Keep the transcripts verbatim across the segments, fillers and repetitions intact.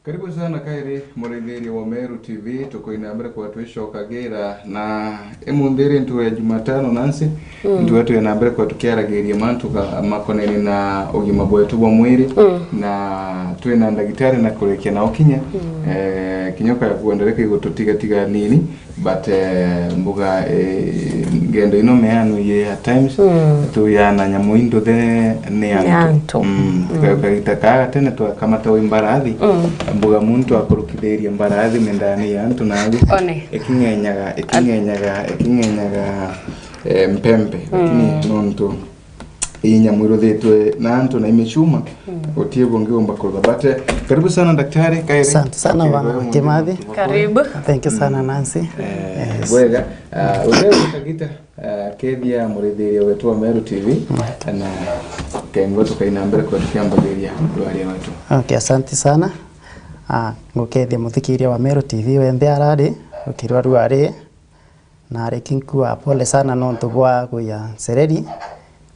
Karibu sana kairi murithiria wa Meru T V, tukoina mbere kwa twicokagira na imunthi iri ntuku ya Jumatano nansi, mm, ntuku ya na mbere kwa tukiaragiria mantu ga-, makonene na ugima bwetu bwa mwiri, mm, na twina ndagitari na kurikia nao kinya, mm, eh, kinya ukaya kuendelea kigututiga tiga nini, but, eh, mbuga, eh, ngendo ino meanu ye at times, mm, tuyana nyamu induthe ni antu. Ni antu. Mm. Mm. Ka-, kagita kaa tene twakamata wi mbarathi, mm, mbuga muntu akurukithiria mbarathi mendani ya antu na athi. One. Iking'enyaga, iking'enyaga, iking'enyaga, eh, mpempe. Lakini, mm, nontu inya mwiruthitwe na antu na imicuma, mm, gutie bungi umba kurutha. But, eh, karibu sana daktari, kairi. Asante sana, bwana Kimathi. Karibu. Thank you sana, Nancy. Eh, yes. Bwega, ah, uria utagita, ah, kethia murithiria wetu wa Meru T V, mm, na kengwa tukaina mbere kwa tukiambagiria ndwaria wetu. Okay, asante sana. Ah, ngukethia muthikiria wa Meru T V wenthe arari, ukirwa rwari, na riki nkua pole sana nontu bwa kuya nsereri,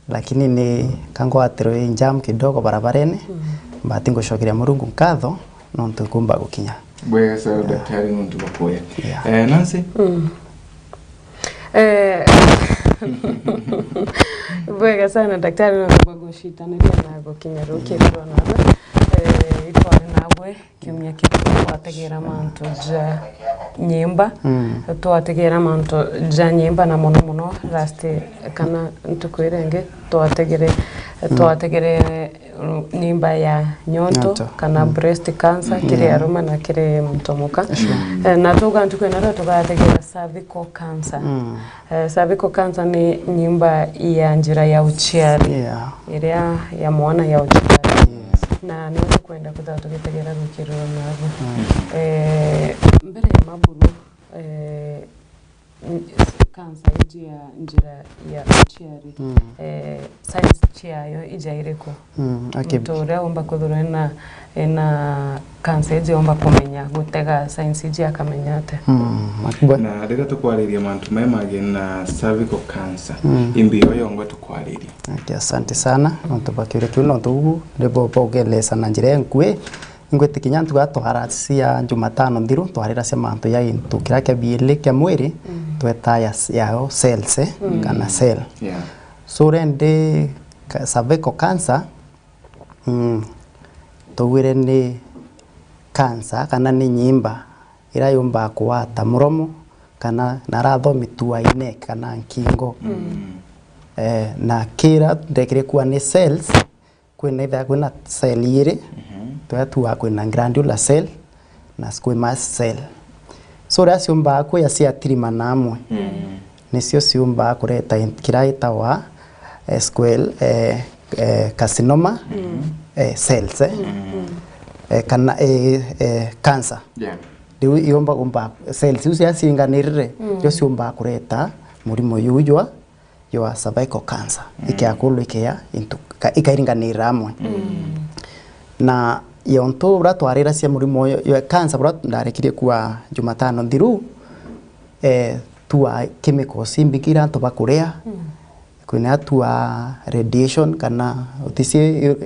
lakini ni kangwatirwe i jam kidogo barabarene, mm, but ngucokeria Murungu nkatho nontu nkumba gukinya. Bwega sana, yeah, daktari, nontu bwa kuya. Yeah. Eh, Nancy? Mm. Eh, bwega sana daktari, nontu bwa gucitaniria na gukinya rukiriro nabo. Eh, itwari nabwe. Kiumia kiu twategera mantu ja nyimba. Mm. Twategera mantu ja nyimba, na mono mono last kana ntuku iria ingi twategere, mm, twategere, uh, nyimba ya nyoto, nyoto, kana, mm, breast cancer, mm, kiri, yeah, arume na kiri muntu muka. Sure. Eh, na tuga ntuku ino rio tugategera cervical cancer. Mm. Eh, cervical cancer ni nyimba ya njira ya uciari, yeah, iria ya mwana ya uciari. Yes. Na nio tukwenda kwithirwa tugitegera rukiriro nabu. Mm. Eh, mbere ya maburu, eh, n-, cancer iji ya njira ya uciari, mm, eh, signs ciayo ija iriku? Mm, okay. Muntu uria umba kwithirwa ena, ena cancer iji umba kumenya gutega signs iji akamenya atia? Mm, makubwa. Na riria tukwariria mantu maya magi na cervical cancer, mm, imbi yo yongwa tukwariria? Okay, asante sana nontu bwa kiuria kiu, nontu uu ni bo baugelesa na njira enkui. Ingwitikinya ntuku ya twaracia Jumatano nthiru, twariracia mantu ja gintu kiria kia biiri kia mwiri, mm, tweta ya, yayo cells, eh, mm, kana cell. Yeah. So, rendi ka-, cervical cancer, mm, twaugire ni cancer kana ni nyimba iria yumbaga kugwata muromo kana narathomi tua ine kana nkingo. Mm. Eh, na kira ndekire kuwa ni cells, kwina ithaga kwina cell iri, mhm, twatuaga kwina glandular cell na squamous cell. So, riria ciumbaga kuya ciatirimana amwe, mm, nicio ciumbaga kureta in-, kiria gitawa, eh, squel-, eh, eh, carcinoma, mm, eh, cells, eh. Mm. Eh, kana, eh, eh, cancer. Yeah. Riu iumba, umba cells iu cia ciinganirire, mm, cio ciumbaga kureta murimo juu jwa, jwa cervical cancer. Mm. Ikiakulwa ikeya into, ka-, ikairinganira amwe. Mm. Na yontu uria twariracia murimo uyu jwa cancer, buria ndarekirie kuwa Jumatano nthiru, eh, tua chemicals imbingi iria antu bakuria, mm, kwina tua radiation kana utisi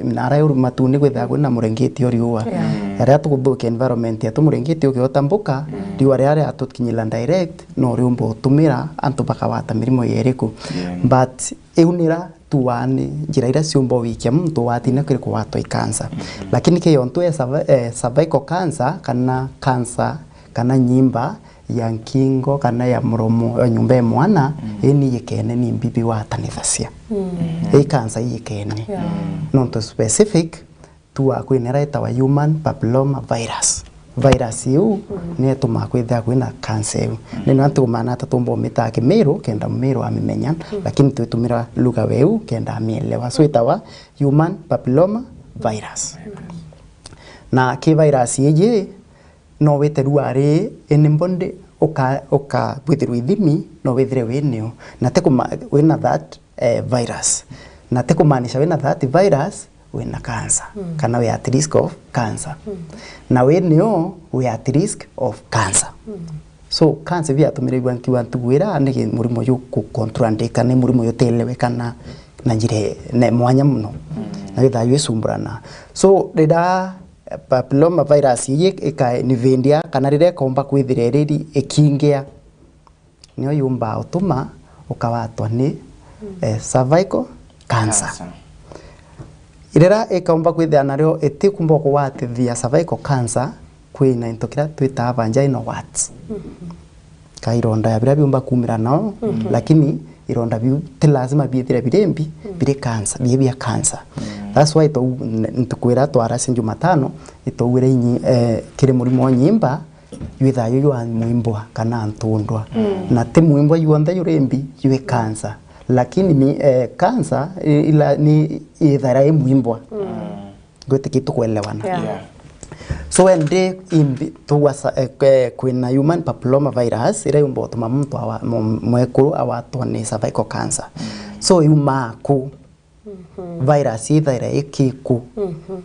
nara uri matuni kwithaga kwina murengeti o riua. Yeah. Mm. Riria tukuthukia environment yetu, murengeti ukiota mbuka, mm, riua riria riatukinyira direct, no riumba utumira antu bakagwata mirimo ya iriku. Yeah. But iu nira tuani njira iria ciumba wikia muntu watina kiri kugwatwa i cancer. Mm-hmm. Lakini ki yontu ya cervi-, eh, cervical cancer kana cancer kana nyimba ya nkingo kana ya muromo, ya nyumba ya mwana, mm, ini yikene ni mbibi watanithacia. Mm. I cancer yikene. Yeah. Mm. Nontu specific, tua kwina ira itawa human papilloma virus. Virus iu, mm, niyo itumaa kwithira kwina cancer iu. Mm. Ni nontu maana ata tumba umitaga Kimiru, kenda Mumiru amimenya, mm, lakini twitumira lugha weu, kenda amielewa. So itawa human papilloma virus. Mm. Na ki virus iji, no wite ruari anybody uka, uka kwithirwa ithimi, no withire winio. Na ti kuma-, wina that, eh, virus. Na ti kumaanisha wina that virus, wina cancer. Mm. Kana wi at risk of cancer. Mm. Na winio, wi at risk of cancer. Mm. So, cancer biatumire igua nkiwa ntugu ira ni ki-, murimo ju ku-, contrandika, ni murimo jutelewekana na njira ne mwanya muno. Mm. Na withaa jwisumburana. So, rira papilloma virus iji ika invade kana riria ikaumba kwithira iriri ikingia, nio yumbaa utuma ukawatwa ni, eh, cervical cancer. Cancer. Riria ikaumba kwithira nario itikumba kugwatithia cervical cancer, kwina into kiria twitaa vaginal warts. Ka ironda ya biria biumba kumira nao, lakini ironda biu ti lazima biithire biri mbi, biri cancer, biri bia cancer. That's why tou, n-, ntuku iria twaracia Jumatano, itwaugire inyi-, eh, kiri murimo wa nyimba, jwithaa ju jwa mwimbwa kana ntundwa. Na ti mwimbwa juonthe juri mbi, jwi cancer. Lakini mi-, eh, cancer, i-, ila ni ithaira i mwimbwa. Ngwitikia tukwelewana. Yeah. Yeah. So when they imbi-, tugwa sa-, eh, kwe-, kwina human papilloma virus, iria yumba utuma muntu awa-, mu-, mwekuru awatwa ni cervical cancer. So yumaa ku? Virus ithaira ikiku?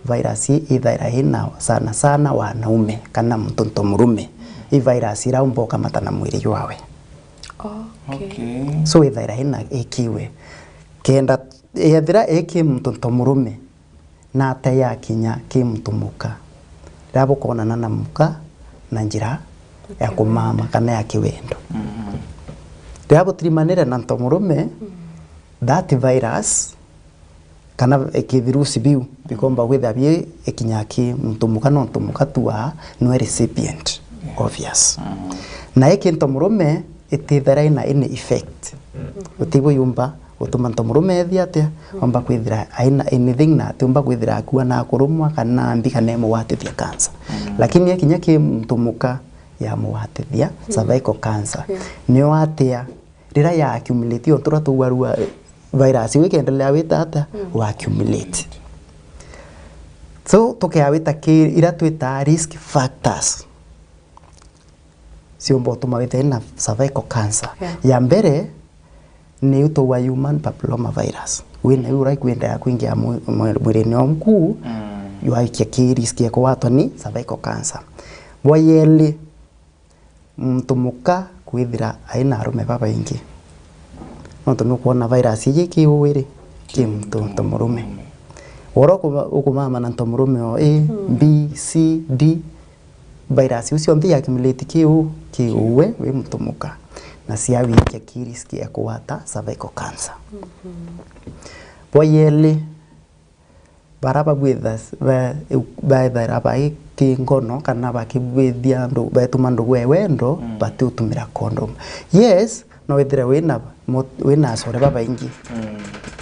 Virus ithaira ina sana sana wanaume kana muntu nto murume. I virus iraumba ukamata na mwiri jwawe. Okay. Okay. So ithaira ina ikiwe. Kenda yethira iki muntu nto murume, na ata yakinya ki muntu muka? Riria bukonana na muka na njira ya kumama kana ya kiwendo. Riria butirimanire na nto murume, that virus kana, eh, kithirusi biu bikomba kwithira bi ikinya ki muntu muka, nontu muka tu wa niwe recipient, obvious. Na iki nto murume itithira ina any effect. Utibu yumba gutuma nto murume ethi atia, omba kwithira aina anything na atiumba kwithira akua na akurumwa kana mbi kana imugwatithia cancer. Lakini ekinya ki muntu muka yamugwatithia cervical cancer. Nio atia riria ya accumulate, ontu uria tugwarua virus iu ikendelea wita atia, wa accumulate. So, tukea wita ki iria twitaa risk factors ciumba utuma withire na cervical cancer. Yeah. Ya mbere, ni utu wa human papilloma virus. Wina iu uria ikwendea kwingia mwi-, mwi-, mwirine omku, yaikia ki risk ya kugwatwa ni cervical cancer. Bwa yeli, muntu muka kwithira aina arume babaingi. Nontu nukwona virus iji ki uu iri, ki muntu nto murume. Wora ukuma-, ukumama na nto murume o A, B, C, D, virus iu cionthe i accumulate ki uu, ki uwe wi muntu muka. Na ciawikia ki risk ya kugwata cervical cancer. Bwa yeli, bara babwitha-, ba-, baethera bai ki ngono kana bakibwithia ndu-, betuma ndugu e wendo, batiutumira condom. Yes, no withire wina mo-, wina acore babaingi.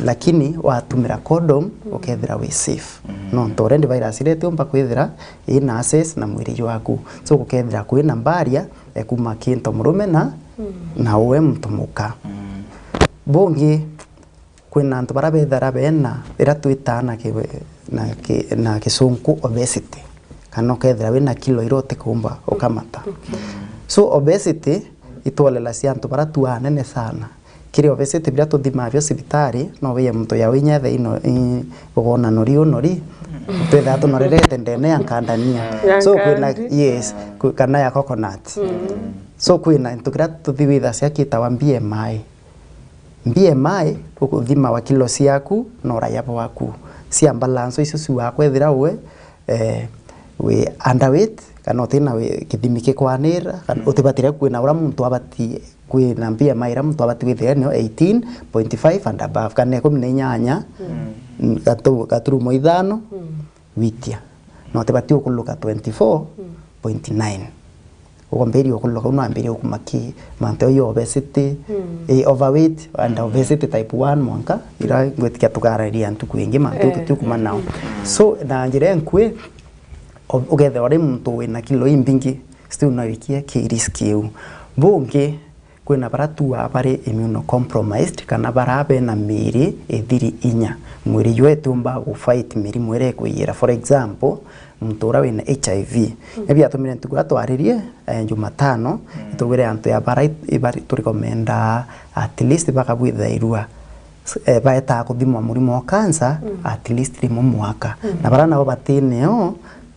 Lakini watumira condom, ukethira wi safe. Nontu already virus iria itiumba kwithira ina access na mwiri jwaku. So, gukethira kwina barrier, e, kuma ki nto murume na, na uwe muntu muka. Bungi, kwina antu bara bethira bena, ira twitaa na ki-, na ki-, na kisunku obesity, kana ukethira wina kilo ira utikumba ukamata. So obesity itwolelacia antu bara tu anene sana. Kiri obesity biria tuthimaa bio cibitari, no wije muntu ya winya ethe ino, i, ugona nori unori, twithaa tunorerete ndene ya nkandania. Ya so kwina nkandi. Yes, kwi-, kana ya coconut. So kwina into kiria tuthi withacia kitawa B M I. B M I, ukuthimawa kilo ciaku na uraya bwaku. Cia balance icio ciugaa kwethira we, eh, wi underweight, kana utina wi-, kithimi kikwanira, kana utibatire kwina uria muntu abati kwina B M I iria muntu abati withire nio eighteen point five and above, kana ikumi na inyanya, mm, gatu-, gaturumo ithano, witia. Na utibati ukuluka twenty-four point nine. Ukwambiria ukuluka, unambiria ukuma ki mantu ya obesity, eh, overweight and obesity type one mwanka, ira ngwitikia tukararia ntuku ingi mantu, eh, tutikuma nao. So, na njira enkui, o-, ukethira uri muntu wina kilo imbingi, still no wikie ki risk iu. Bungi, kwina bara tuaa bari immunocompromised, kana bara bena miiri ithiri inya. Mwiri jwe utiumba gu fight mirimu iria ikwiyira. For example, muntu uria wina H I V. Mm. Ni biatumire ntuku iria twaririe, eh, Jumatano, mm, itugwire antu ya bara it-, ibari turikomenda at least bakabwithairua, eh, baetaa kuthimwa murimo wa cancer, mm, at least rimwe mwaka. Mm. Na bara nabo batineo,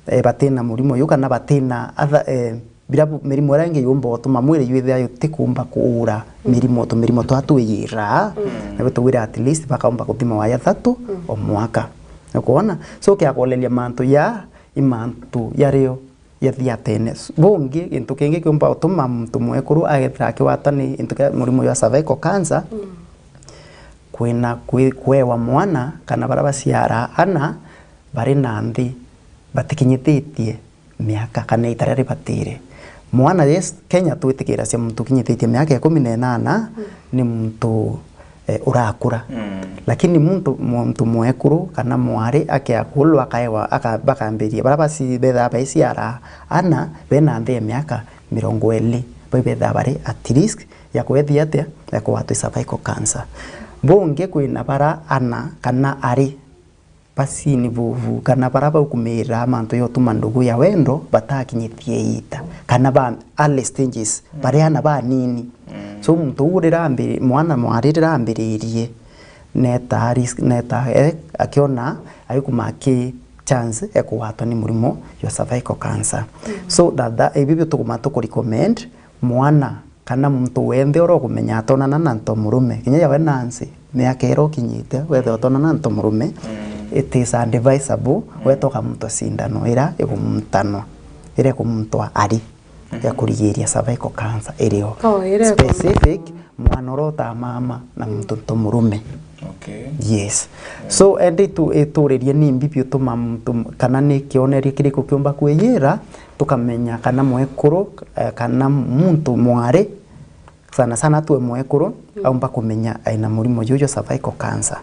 eh, batina murimo uyu kana batina other, eh, bira bu-, mirimu iria ingi yumba utuma mwiri jwithira jutikumba kuura, mm, mirimu, tumirimo twa twiyiraa, mm, nabo tugwire at least bakaumba kuthima waya thatu, mm, o mwaka. Nukwona? So, kiakoleria mantu ya i mantu jario jathiatene. Bungi, gintu kingi kiumba gutuma muntu mwekuru agethira akigwatwa ni gintu kia murimo jwa cervical cancer, kwina kwi-, kwewa mwana kana baria baciara ana bari na nthi batikinyithitie miaka kana ita riria ribatire. Mwana, yes, Kenya twitikiracia muntu ukinyithitie miaka ikumi na inana ni muntu, eh, urakura. Lakini muntu, muntu mwekuru kana mwari akiakulwa akaewa, aka-, bakambiria, baria baci-, bethaa baiciara ana bena nthi ya miaka mirongo iri, bau bethaa bari at risk ya kwethia atia, ya kugwatwa i cervical cancer. Bungi kwina bara ana kana ari bacini vuvu kana bara baukumirira mantu ya utuma ndugu ya wendo batakinyithie iita, kana ba early stages, bari ana banini. So muntu uu rirambiri-, mwana mwari rirambiririe, neta risk, neta, eh, akiona aikuma ki chance ya kugwatwa ni murimo jwa cervical cancer. So that, that, ibi bio tukuma tuku recommend mwana kana muntu wenthe uria ukumenya atonana na nto murume, kinya jawe Nancy, miaka iria ukinyite, wethe utonana na nto murume, it is advisable wetoka muntu sindano ira igumuntanwa, ira ikumuntua ari ya kurigiria cervical cancer irio Oh, ira specific mwana uria utamama na muntu nto murume. Okay. Yes. So, ende itu-, ituririe ni mbi biu tuma muntu, kana ni kioneria kiriku kiumba kwiyira, tukamenya kana mwekuru, eh, kana muntu mwari, sana sana twe mwekuru, aumba kumenya aina murimo juju jwa cervical cancer.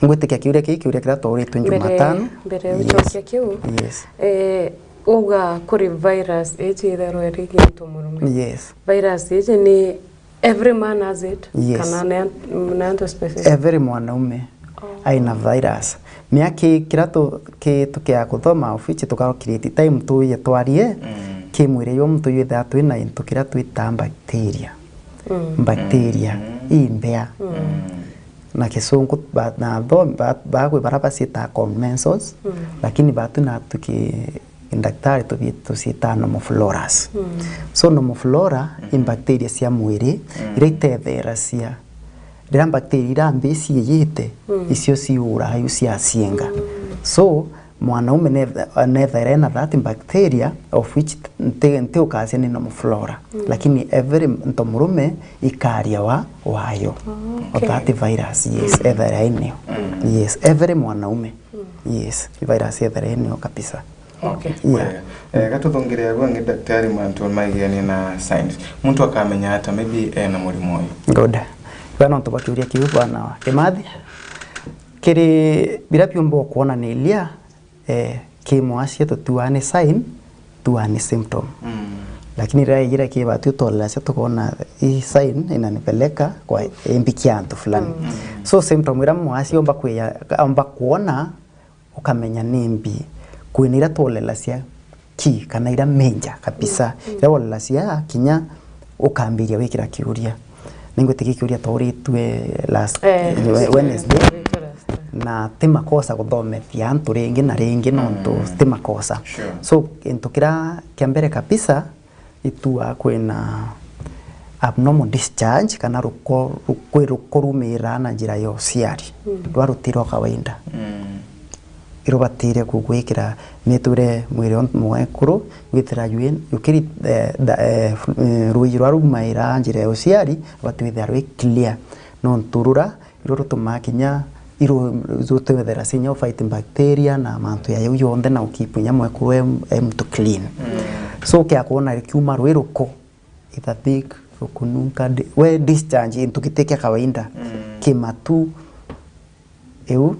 Ngwitikia kiuria kii, kiuria kiria twauritwe Mbere, Jumatano. Mbere ya Yes. gucokia kiu, Yes. eh, uga kuri virus iji itherwa iri gintu murume. Yes. Virus iji ni every man has it? Yes. Kana ni an-, ni antu specific? Every mwanaume aina virus. Mia ki-, kiria tu-, ki-, tukiaga kuthoma, of which tuka create time tuye twarie, ki mwiri jwa muntu jwithaga twina into kiria twita bacteria. Bacteria i mbea. Na kisungu ba-, na tho-, ba-, bagwi bara bacitaa commensals, lakini batu na tuki-, ndaktari tubi-, tucitaa normal floras. So normal flora i bacteria cia mwiri iria itetheracia riria bacteria iria mbi ciiyite, icio ciuraga iu ciacienga. So mwanaume netha-, nethaira ena that bacteria of which nti, nti ukacia ni normal flora. Lakini every nto murume ikaria wa, wayo. Oh, okay. Of that virus, yes, ethaira inio. Yes, every mwanaume. Yes, virus ethaira inio kabisa. Okay. Yeah. Wega. Eh, gatuthungire agu angi daktari, mantu maigania na signs. Muntu akamenya ata maybe ena murimo uyu? Good. Bana nontu bwa kiuria kiu bana Kimathi. Kiri biria biumba ukwonaniria, eh, ki mwasie tutiuaga ni sign, tuuaga ni symptom. Lakini riria ijira ki batu utoleracia tukona i sign inanipeleka kwa imbikia antu fulani. So symptom iria mwasie omba kwia, omba kwona ukamenya ni mbi. Kwina iria twolelacia ki kana iria major kabisa. Iria wolelacia kinya ukambiria gwikira kiuria. Ningwitikia kiuria twauritwe last, eh, Wednesday. Na ti makosa kuthomethia antu ringi na ringi nontu ti makosa. Sure. So, gintu kiria kia mbere kabisa, itua kwina abnormal discharge kana ruko, ru-, kwi ruko rumiraa na njira ya uciari, rwa ruti rwa kawaida. Irubatire kugwikira miture mwiri o mwekuru, gwithira jwi-, jukiri, eh, da-, eh, fl-, eh, ruiji rwa rumaira njira ya uciari, rubati withira rwi clear. Nontu rura, irio rutumaa kinya iru-, rutwethera cinya u fight bacteria na mantu ya jau jonthe na ukeep inya mwekuru e, e muntu clean. So, kia kwona rikiuma rwi ruko, ithathik, rukununka, di-, we discharge into giti kia kawaida, kimatu, iu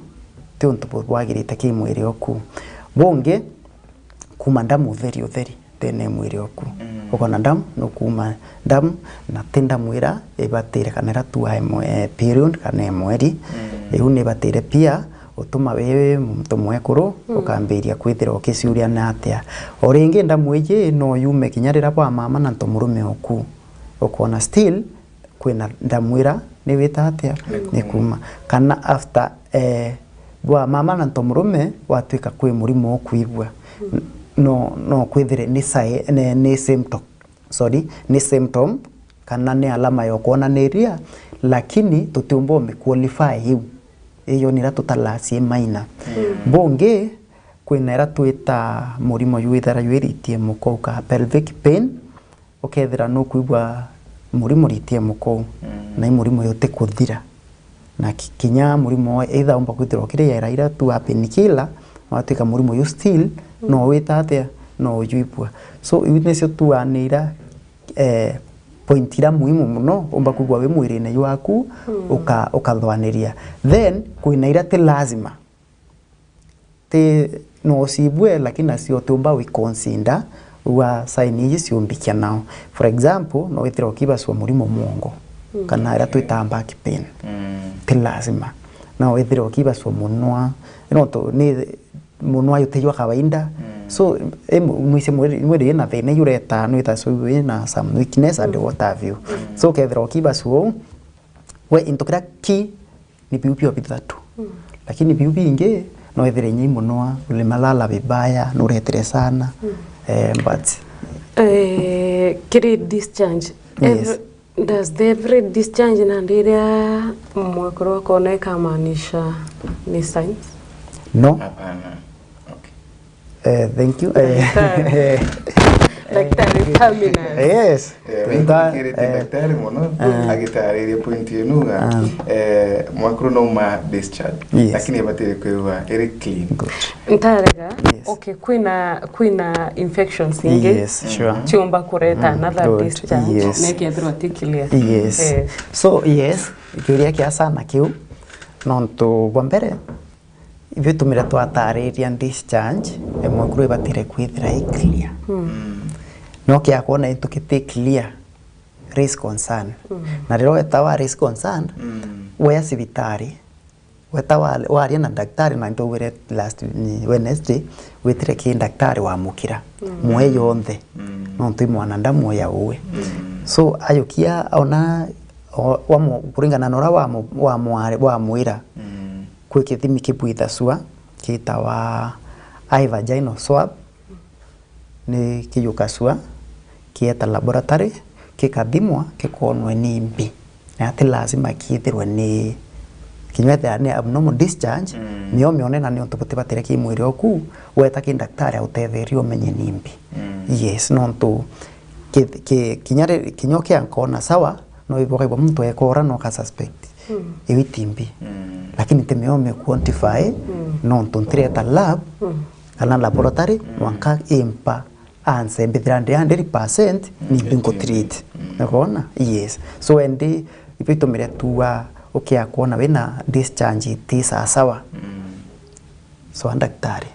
ti untu bu-, bwagirite ki mwiri oku. Bungi, kuma ndamu utheri utheri. Thina e mwiri oku. Ukona ndamu, nukuma ndamu, na ti ndamu ira ibatire kana ira tu e mwe-, eh, period kana e mweri. Iu ni ibatire pia utuma wi muntu mwekuru, ukambiria kwithira ukiciuria ni atia. O ringi ndamu iji no yume kinya rira bwa mama na nto murume oku. Ukona still, kwina ndamu ira ni wita atia? Ni kuma. Kana after, eh, bwa mama na nto murume watwika kwi murimo ukwigua. N-, no, no kwithire ni sae-, ni, ni symptom. Sorry, ni symptom, kana ni alama ya kwonaniria, lakini tutiumba umi qualify iu. Iyo nira tutalacie maina. Bungi, Kwina ira twita murimo jwithira jwiritie mukou ka pelvic pain, ukethira nukwigua murimo ritie mukou, na i murimo jutikuthira. Na ki-, kinya murimo either umba kwithirwa ukiriaira ira tu a painkiller, watwika murimo ju still, no wita atia, no ujwibua. So, iu nicio tuanira, eh, point ira muhimu muno umba kwigua wi mwirine jwaku, uka-, ukathwaniria. Then, kwina ira ti lazima. Ti, no ucibue, lakini nacio utiumba wi consider ua sign iji ciumbikia nao. For example, no withire ukibacua murimo mwongo, kana ira twitaga back pain. Ti lazima. No withire ukibacua munwa, nontu ni munwa juti jwa kawaida. So, i mu-, mwise mwiri, mwiri ina thina iu ureta, nwita so wina some weakness and what have you. So, ukethira ukibacua uu, we into kiria ki ni biu bio bithatu. Lakini biu bingi, no withire inya i munwa, ulimalala vibaya, nuretire sana. Eh, but Eh, kiri discharge. Yes. Every, does the every discharge nandi iria mwekuru akona ikamaanisha ni signs? No. Hapana. Okay. Eh, thank you. Eh, Daktari. Daktari Terminus. Yes. Eh, Nda-, nkuthikirite eh, daktari muno, eh, agitariria point inu ga, ah, eh, mwekuru no uma discharge. Yes. Lakini ibatire kwigua iri clean. Good. Ntarega. Yes. Okay, kwina, kwina infections ingi, yes, sure, ciumba kureta, mm, another, good, discharge. Yes. Nekethirwa ti clear. Yes. Eh. So, yes, kiuria kia sana kiu, nontu bwa mbere, Ibitumire twatariria discharge, e mwekuru ibatire kwithira i clear. No kia kwona into kiti clear, raise concern. Na riria weta wa raise concern, wea cibitari, weta wa-, waria na daktari, na ntaugire last, ni Wednesday, witire ki daktari wa mukira, mwe yonthe, nontu i mwanadamu ya uwe. So, ayukia ona, o-, wamu-, kuringana na uria wamu-, wamwari-, wamwira, kwi kithimi kibwithacua kiitawa I vaginal swab, ni kiyukacua kieta laboratory, kikathimwa, kikonwe ni mbi. Na ti lazima kiithirwe ni, kinya ethira ni abnormal discharge, mio mione na ni untu butibatire ki mwiri oku, weta ki daktari autetherie umenye ni mbi. Yes, nontu ki-, ki-, kinya ri-, kinya ukiankona sawa, no ibogaigua muntu ekora no ka suspect. Iu iti mbi. Lakini ti mio mi quantify, nontu ntireta lab, kana laboratory, mwanka impa anse mbithira ndi hundred percent, ni mbi ngu treat. Nikona? Yes. So, endi, ibio itumire tuwa ukia kwona wina discharge iti sawasawa. So, a daktari.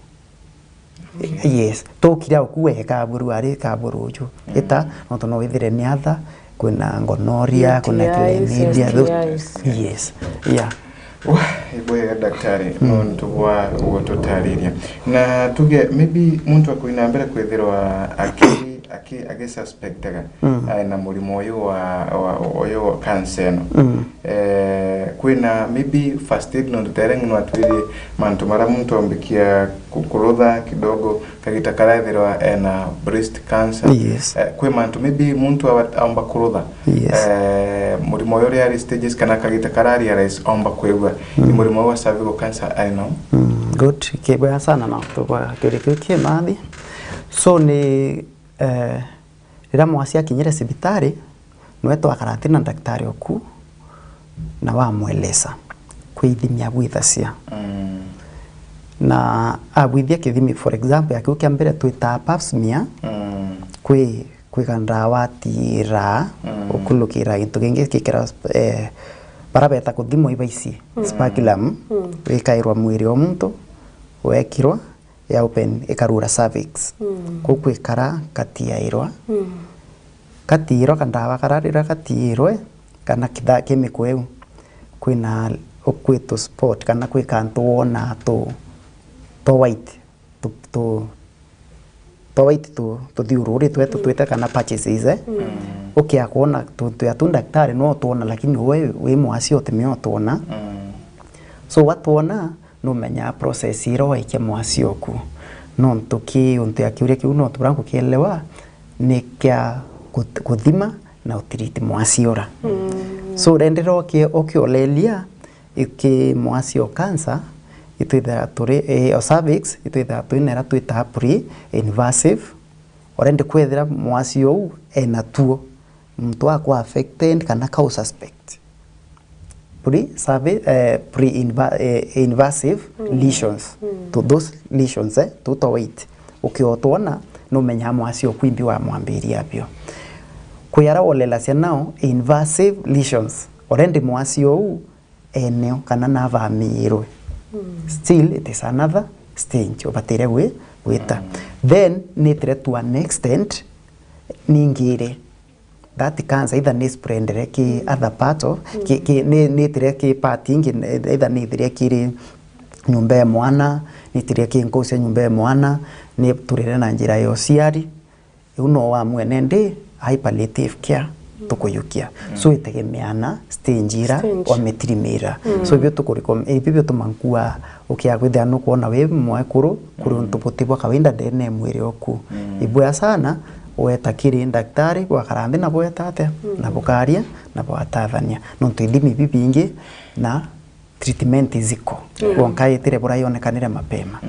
Yes. Tokira oku we kaburu ari kaburu uju. Ita, nontu no withire ni atha, kwina gonorrhea, kwina chlamydia, those. U T Is, S T Is. Yes. Yeah. Wah, ibwega daktari, nontu bwa gututariria. Na tuge, maybe muntu akwina mbere kwithirwa aki-, aki-, agisuspectaga, aina murimo uyu wa, wa, uyu wa cancer ino. Eh, kwina maybe first aid, nontu tere ng'ino atwirie mantu maria muntu ambikia ku-, kurutha kidogo, kagita karia ethirwa ena breast cancer. Yes. Eh, kwi mantu maybe muntu aba-, aumba kurutha. Yes. Eh, murimo uyu uri early stages kana kagita karia realize aumba kwigua ni murimo wa cervical cancer ari nao? Mm, good. Kibwega sana na tubwa kiuria kiu ki mathi. So ni, eh, riria mwasi akinyire cibitari, nwe twakara nthi na daktari oku, na wamweleza kwi ithimi abwithacia. Na abwithia kithimi, for example, ya kiu kia mbere twitaa pap smear, kwi, kwiga ndawa atiiraa, ukulukira gintu kingi gikikira, eh, bara beta kuthimwa iba ici, speculum, ikairwa mwiri o muntu, wekirwa, ya open ikarura cervix. Kuu kwikara katiairwa. Katiirwa kandawa kara riria katiirwe, kana kitha-, chemical iu, kwina ukwi tu spot, kana kwi kantu wona tu, twa white, tu, tu, twa white tu, tuthiururi twetu twite kana patches, eh? Ukia kwona tuntu ya tu daktari no twona, lakini we wi mwasi utimio twona. So watwona, numenyaa process iria waikia mwasi oku. Nontu ki untu ya kiuria kiu, nontu buria ngukielewa ni kia kut-, kuthima na utreat mwasi ura. So, rendera uki-, ukiolelia iki mwasi o cancer, itwithaira turi, eh, o cervix, itwithaira turi na iria twitaga pre-invasive. Already kwethira mwasi ou ena tuo, muntu akwa affected kana ka u suspect. Pre-, eh, pre-inva-, eh, invasive lesions. To those lesions, eh, to, to wait. Ukiotwona, numenyaa mwasi oku imbi wamwambiria bio. Kwi ara olelacia nao invasive lesions. Already mwasi ou eneo kana navamiirwe. Still, it is another stage ubatire gwi-, gwita. Then, nitire to an extent, ningire that cancer either ni spreadere ki other part of, ki, ki, ni, nitire ki part ingi, either nithire kiri nyumba ya mwana, nitire ki nkaucia nyumba ya mwana, ni turire na njira ya uciari. Iu no wa mwene ndi, ai palliative care tukuyukia. So itegemeana stage ira wamitirimira. So ibio tukuriko-, ibio tumankua ukia kwithira nukwona wi mwekuru kuri untu buti bwa kawaida ndene ya mwiri oku. Ibwea sana weta kiri ndaktari, bwakara nthi na bweta atia, na bukaria, na bwatathania. Nontu ithimi bibingi na treatment ziko. Wonka itire bura yonekanire mapema.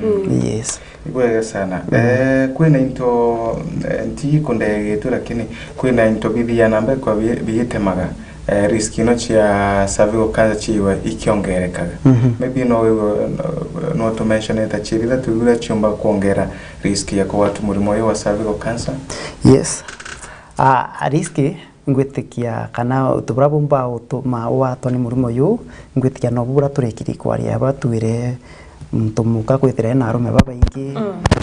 Yes. Ibwega sana. Eh, kwina into, eh, nti kundegetu, lakini kwina into bithia na mbekwa bi-, bigitemaga, eh, risk ino cia cervical cancer ciwa ikiongerekaga. Maybe no wiwe, no, no to mention ta ciria twigura ciumba kuongera risk ya kugwatwa murimo uyu wa cervical cancer? Yes. Ah, risk Ngwitikia kana untu buria bumba utuma ugwatwa ni murimo uyu, ngwitikia nobu buria turikiri kwaria, buria twire muntu muka kwithira ena arume babaingi,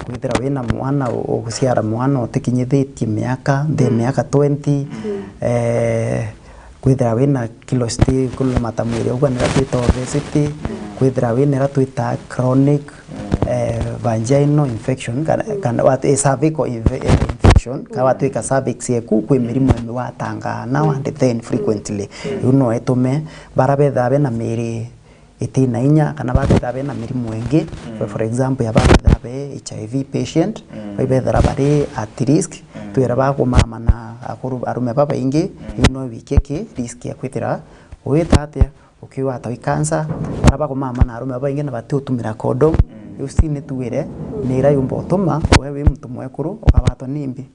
kwithira wina mwana, u-, uguciara mwana utikinyithitie miaka, nthi ya miaka twenty, eh, kwithira wina kilo citi kulemata mwiri, ugua nira twita obesity, kwithira wina ira twita chronic, eh, vaginal infection, kana, kana watu, eh, cervical inve-, eh, infection, kana watwika cervix yeku kwi mirimu imwe watangaa nao and then frequently. Iu no itume bara bethaa bena miri itina inya, kana bara bethaa bena mirimu ingi, for, for example, ya bara bethaa be H I V patient, bara bethira bari at risk, twira bakumama na akuru, arume babaingi, iu no wikie ki risk ya kwithira wita atia, ukigwatwa i cancer, bara bakumama na arume babaingi na batiutumira condom, iu si ni tuire ni ira yumba utuma we wi muntu mwekuru ukagwatwa ni mbi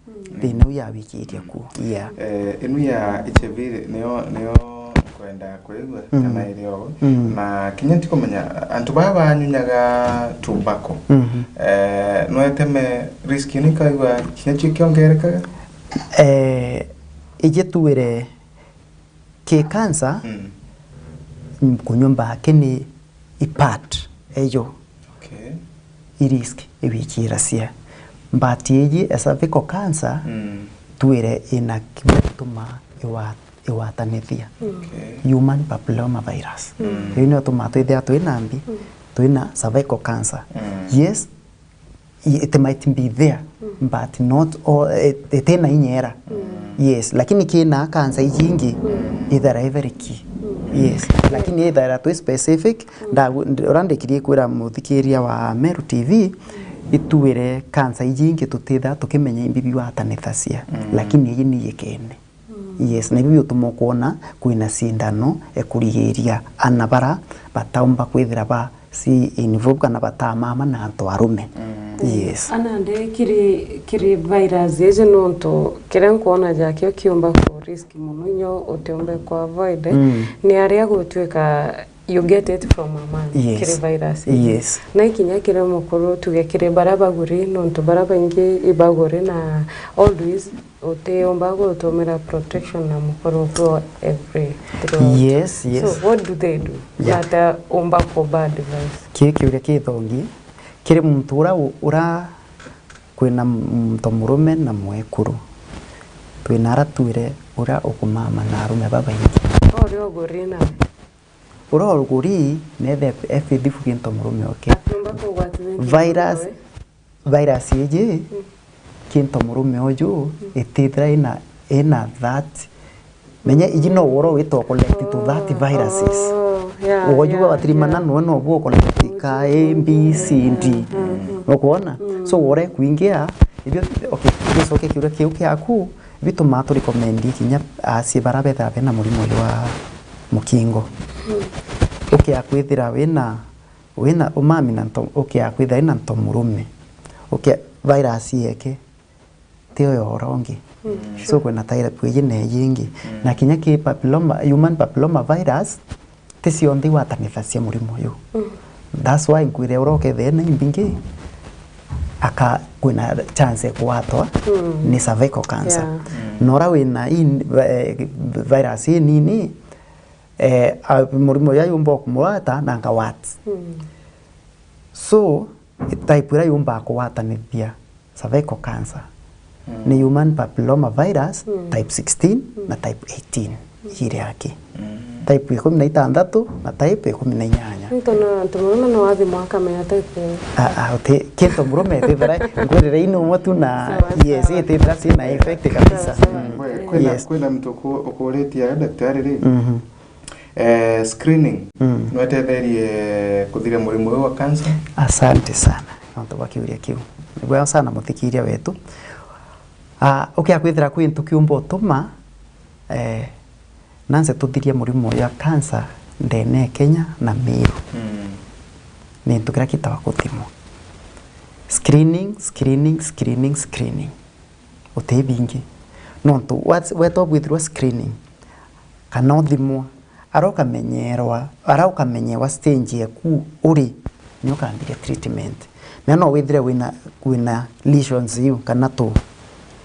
thina iu ya wikiria ku. Yeah. Eh, inu ya H I V niyo, niyo nkwenda kwigua kana iri o. Na kinya ntikumenya antu baa banyunyaga tobacco. Eh, no iteme risk inu ikaigua kinya cio kiongerekaga? Eh, iji tuire ki cancer, mm, kunywa mbaki ni i part eyo. Okay. I risk iwikiracia. But iji ya cervical cancer, mm, twire ina kiria gituma iwa-, iwatanithia. Okay. Human papilloma virus. Mm. Iu nio tumaa twithia twina mbi, mm, twina cervical cancer. Mm. Yes, i-, it might be there, mm, but not all, it, itina inya era. Mm. Yes, lakini kina cancer iji ingi, mm, ithaira i very key. Mm. Yes, lakini ithaira twi specific, mm, ndagu-, nd-, uria ndikirie kwira muthikiria wa Meru T V, mm, ituire cancer iji ingi tutitha tukimenya imbi biwatanithacia, mm, lakini iji ni ikene. Mm. Yes, na ibi biutuma ukwona kwina cindano ekurigiria ana bara bataumba kwithira ba si involve kana batamama na antu arume. Mm. Yes. Ana nde kiri, kiri virus iji nontu kiria nkwona jakio kiumba ku risk muno inyo utiumbe ku avoid, mm, ni aria gutwika you get it from a man, yes, kiri virus iji. Yes. Na ikinya kiri mukuru tuge kiri bara baguri nontu bara baingi ibaguri na always utiumba gutumira protection na mukuru for every throughout. Yes, yes. So what do they do? Yeah. Nata umba kuba advice? Ki kiuria kithongi, kiri muntu ura u-, ura kwina muntu murume na mwekuru. Twina ara twire ura ukumama na arume babaingi. Ori uguri na Uria uruguri, neethe e faithful gintu murume oke. Atiumba kugwatithia virus, virus iji, mm, kintu murume uju, mm, itithira ina, ina that. Menya iji no woro witwa collect to that viruses. Oh, yeah, ugoju yeah, batirimana, yeah, noe no bu collect ka A, B, C, D. Mm, mm, mm. Ukwona? Mm. So wore kuingia, ibio, okay, gicoke kiuria kiu kiaku, bituma tu recommend kinya asie bara betha bena murimo uyu wa mukingo. Mm. Ukia kwithira wina Wina umami na nto-, ukia kwithira wina ntomurume. Ukia virus yeke, tio ya uria ungi. Mm. So, kwina type iji na iji ingi. Mm. Na kinya ki papilloma, human papilloma virus, ti cionthe igwatanithagia murimo uyu. Mm. That's why nkwire uria ukethira ena imbingi, aka-, kwina chance ya kugwatwa Mm. ni cervical cancer. Yeah. Mm. Na uria wina in-, vi-, virus inini, eh, a-, murimo uyu yumba kumugwata na nka worse. Mm. So, type iria yumbaga kugwatanithia cervical cancer Mm. ni human papilloma virus Mm. type sixteen Mm. na type eighteen. Iri aki. Mm. Type ikumi na itantatu na type ikumi na inyanya. Nontu na ntomurume no athimwa akamenya type ii. Ah, ah, uti, ki ntomurume, tithira ngwirire ino umwe tu na Sawa, yes, sawa. Itithira cina effect kabisa. Sawa, sawa. Mm. Kwe-, kwina, Yes. kwina mtu uku-, ukuritie ayo daktari ri? Mhm. Eh, screening Mm. no itetherie kuthiria murimo uyu wa cancer? Asante sana nontu bwa kiuria kiu. Ni bwega sana muthikiria wetu. Ah, ukia kwithira kwi ntu kiumba utuma, eh, nanse tuthirie murimo uyu wa cancer ndene ya Kenya na Meru. Mm. Ni ntu kiria kitawa guthimwa. Screening, screening, screening, screening. Uti bingi. Nontu wa-, weta ubwithirwa screening, kana uthimwa, ara ukamenyerwa, ara ukamenyewa stage eku uri, ni ukambiria treatment. Na no withire wina, wina lesions iu, kana tu,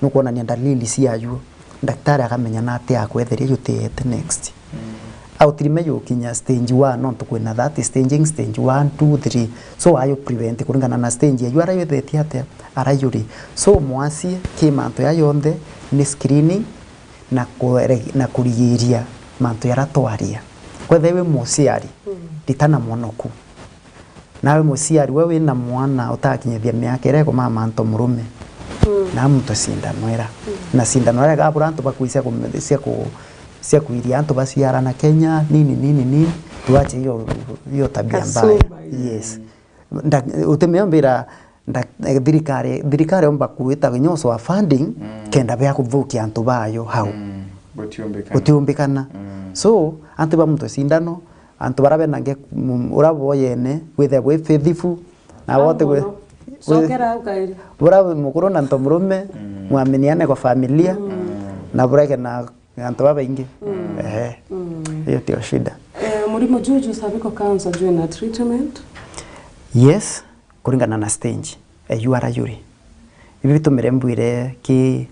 nukwonania dalili ciayo, daktari akamenya na ati akwetheria iu utiete next. Mm. Outcome yukinya stage one, nontu kwina that staging, stage one, two, three. So, ayo prevent kuringana na stage eyo, ara yuthetie atia, ara yuri. So, mwasie, ki mantu ya yonthe, ni screening na kure-, na kurigiria mantu yara twaria. Kwethira wi muciari, Mm. ritana mwana oku. Nawe muciari, we wina mwana utakinyithia miaka iria ikumama ntomurume, Mm. na amutwe cindano ira. Mm. Na cindano ira igabura antu bakui cia ku-, cia ku-, cia kuiria antu baciarana Kenya, nini, nini, nini, tuache hiyo, hiyo tabia mbaya. Kasumba hiyo. Yes. Nda-, utimea mbira, nda-, eh, thirikari, thirikari omba kuita kinya ucoa funding, Mm. kenda bia kuthukia antu bayo hau. Mm. Gutiumbikana. Gutiumbikana. Mm. So, antu bamutwe cindano, antu bara bena nge-, m-, ura boyene, withe wi faithful, na wote gwe-, Mono. Cokera au kairi. Bura wi mukuru na ntomurume, Mm. mwaminiane kwa familia, Mm. na bureke na antu babaingi. Mm. Ehe. Mm. Hiyo ndio shida. Eh, murimo juju cervical cancer jwina treatment? Yes, kuringana na stage, eh, you are yuri. Ibi bitumire mbwire ki,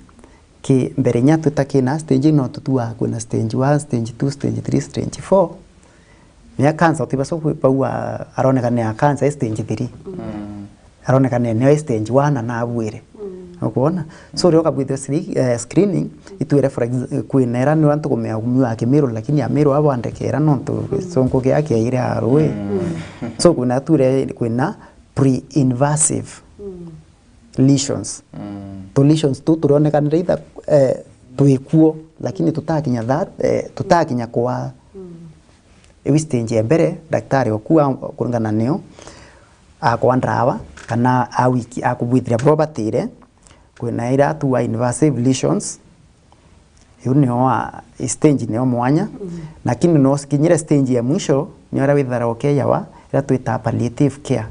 ki mbere nya twita kina stage no tutua kwina stage one, stage two, stage three, stage four. Mea cancer utibasa kwi-, bau a-, aronekana ya cancer e stage three. Mm. Aronekana nio e stage one na abwire. Mm. Ukwona? So, rio kabwithia sli-, eh, screening, itwire for ex-, kwina era ni antu kumea ugumi wa kimiru, lakini amiru abo andekera nontu Mm. sonko kia kiaire arui. Mm. So, kwina twire kwina pre-invasive Mm. lesions. Mm. Tu lesions tu turionekanire either, eh, twikuo, lakini tutakinya that, eh, tutakinya kwa Mm. iu stage ya mbere, daktari oku a-, kuringana nio akwa ndawa, kana awiki-, akubwithiria buria ubatire, kwina ira tu invasive lesions, iu nio wa, stage nio mwanya, Mm. lakini no kinyire stage ya mwisho, nio ira withara ukeyawa, ira twita palliative care.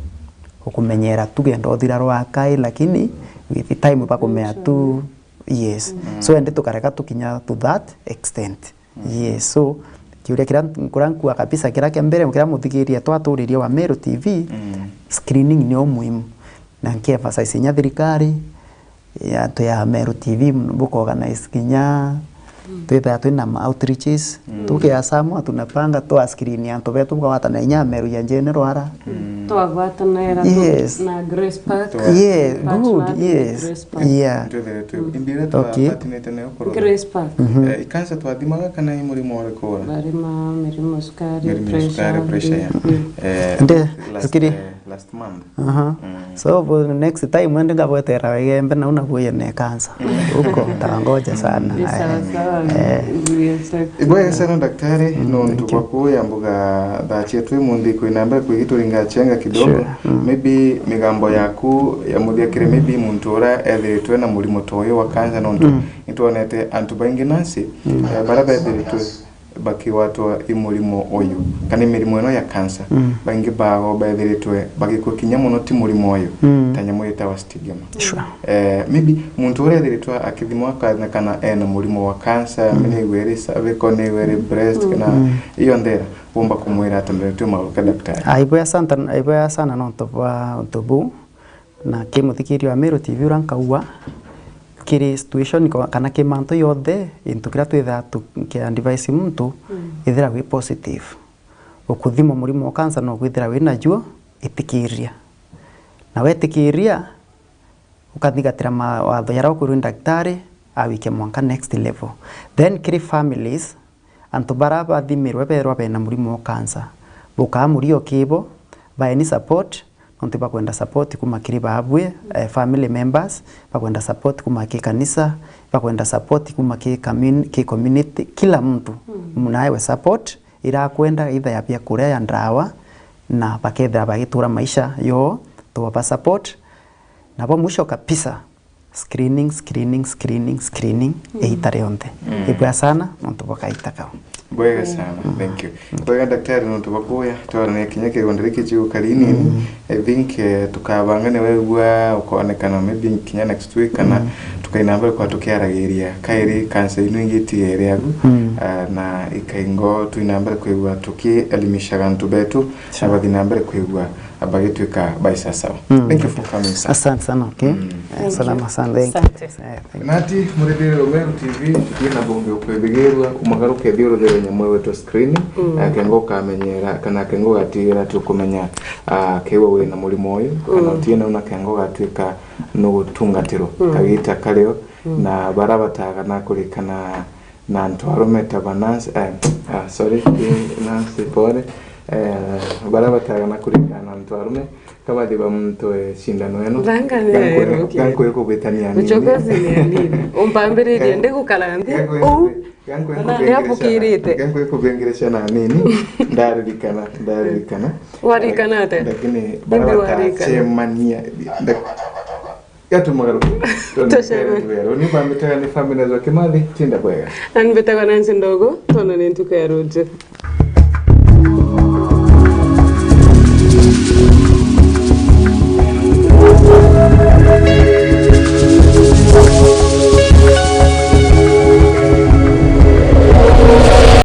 Ukumenyera tu genda uthira rwa kai, lakini with time bakumea tu, yes. Mm. So, ende tukareka tukinya to that extent. Mm. Yes, so, kiuria kiria nk-, kuria nkua kabisa, kiria kia mbere, kiria muthikiria twaturirie wa Meru T V, Mm. screening nio muhimu. Na nki emphasize inya thirikari, ya, tu ya Meru T V, buka organize kinya, Mm. twithaa twina ma outreaches, Mm. tukia samwa, tunapanga, twa screen antu betu, bukawatana inya Meru ya general ara. Mm. Twagwatanira tu Yes. na Grace Park. Twa- Yeah, Park good, Park, yes. Grace Park. Yeah. Twithe tu. Mm. Imbire Okay. twapatinite nayo corona. Grace Park. Mhm. Eh, ikansa twathimaga kana i murimo uriku ura? Barima, mirimo cukari, Mirimo ya pressure. cukari, pressure, yeah. Mm. Eh, Nde, last, sikiri. eh, last month. Aha. Mm. So, bu-, next time wende ngabwetera Igembe na una kuye ne cancer. Mm. Huko, ntangoja sana. Ni sawa sawa. Eh. Yes, sir. Ibwega sana daktari, Mm, nontu thank you. bwa kuya mbuga thaa cietu imunthi kwina mbere kwigi turinga chenga kidogo. Sure. Mm. Maybe migambo yaku ya muthia kiri maybe muntu ura ethiritwe na murimo ta uyu wa cancer nontu Mm. nitwonete antu baingi nansi, Mm. eh, bara bethiritwe bakigwatwa i murimo uyu, kana i mirimo ino ya cancer, mm, baingi bao bethiritwe bagikua kinya muno ti murimo uyu, mm, ta nyamu itawa stigma. Sure. Eh, maybe muntu uria ethiritwe akithimwa akana kana ena murimo wa cancer, mm, ni igweri cervical, ni igweri breast, mm, kana, mm, iyo nthera, womba kumwira ata mbere tu maguka daktari? Ah, ibwe asante, ibwe asante nontu bwa untu buu. Na ki muthikiria wa Meru T V uria nkaua, kiri situation ko-, kana ki mantu yonthe, gintu kiria twithaa tuki advise muntu, mm, ithira wi positive. Ukuthimwa murimo wa cancer no kwithira wi najuo, itikiria. Na wetikiria, ukathingatira mawatho jaria ukwirwa ni daktari, awikia mwanka next level. Then kiri families, antu baria bathimirwe beerwa bena murimo wa cancer, bukaa murio kibo, baeni support, nontu bakwenda support kuma kiri baabwe, eh, family members, bakwenda support kuma ki kanisa, bakwenda support kuma ki commun-, ki community, kila muntu, mm, naewe support irakwenda, either ya biakuria, ya ndawa, na bakethira bagitura maisha yoo, twaba support. Na bwa mwisho kabisa, screening, screening, screening, screening, mm, iita rionthe. Mm. Ibwega sana, nontu bwa kaita kau. Bwega sana, mm, thank you. Bwega daktari, nontu bwa kuya, twarania kinya kigonda giki gigukari inini. Mm. I think, eh, tukabanga ni wegua ukonekana maybe kinya next week, kana, mm, tukaina mbere kwa tukiaragiria kairi cancer ino ingi itigere agu, mm, ah, na ikaingo twina mbere kwigua tukielimishaga antu betu, sure, na bathi na mbere kwigua bagituika bai sawa sawa. Mm. Thank you for coming, sir. Asante sana, okay. Mm. Eh, salama sana, thank you. Asante. Eh, thank you. Nati, murithirire Meru T V, twina bungi ukwibigirwa, umagaruke thiuruthiru nyamwe wetwa screening, mm, eh, kengo ukamenyera, kana kengo ugatigira ati ukumenya, ah, kiwe wina murimo uyu, kana, mm, utiena una kengo ugatuika nugutungatirwa, mm, kagita kario, mm, na bara bataga na kurikana na antu arume ta ba Nancy, eh, ah, sorry, ti Nancy, pole. Eh, bara bataga na kurikana na antu arume, kabathi bamtoe cindano eno. Thanga ni Gankwe-, erukia. Gankwe kubitania nini. Uchokozi ni anini. Umpambiririe, eh, ndigukara nthi. Gankwe Uu. Kube-, gankwe Ona kubingirisha na, niabukirite. Gankwe kubingirisha na nini. Ndaririkana, ndaririkana. Warikana atia? Lakini bara Indi warikana. Batacemania. Nda-, Gatu magaruke. Tuceme. Ni bambitaga ni Family Nzwa Kimathi, tinda bwega. Na mbitagwa Nancy Ndogo, twonane ntuku ya ruju.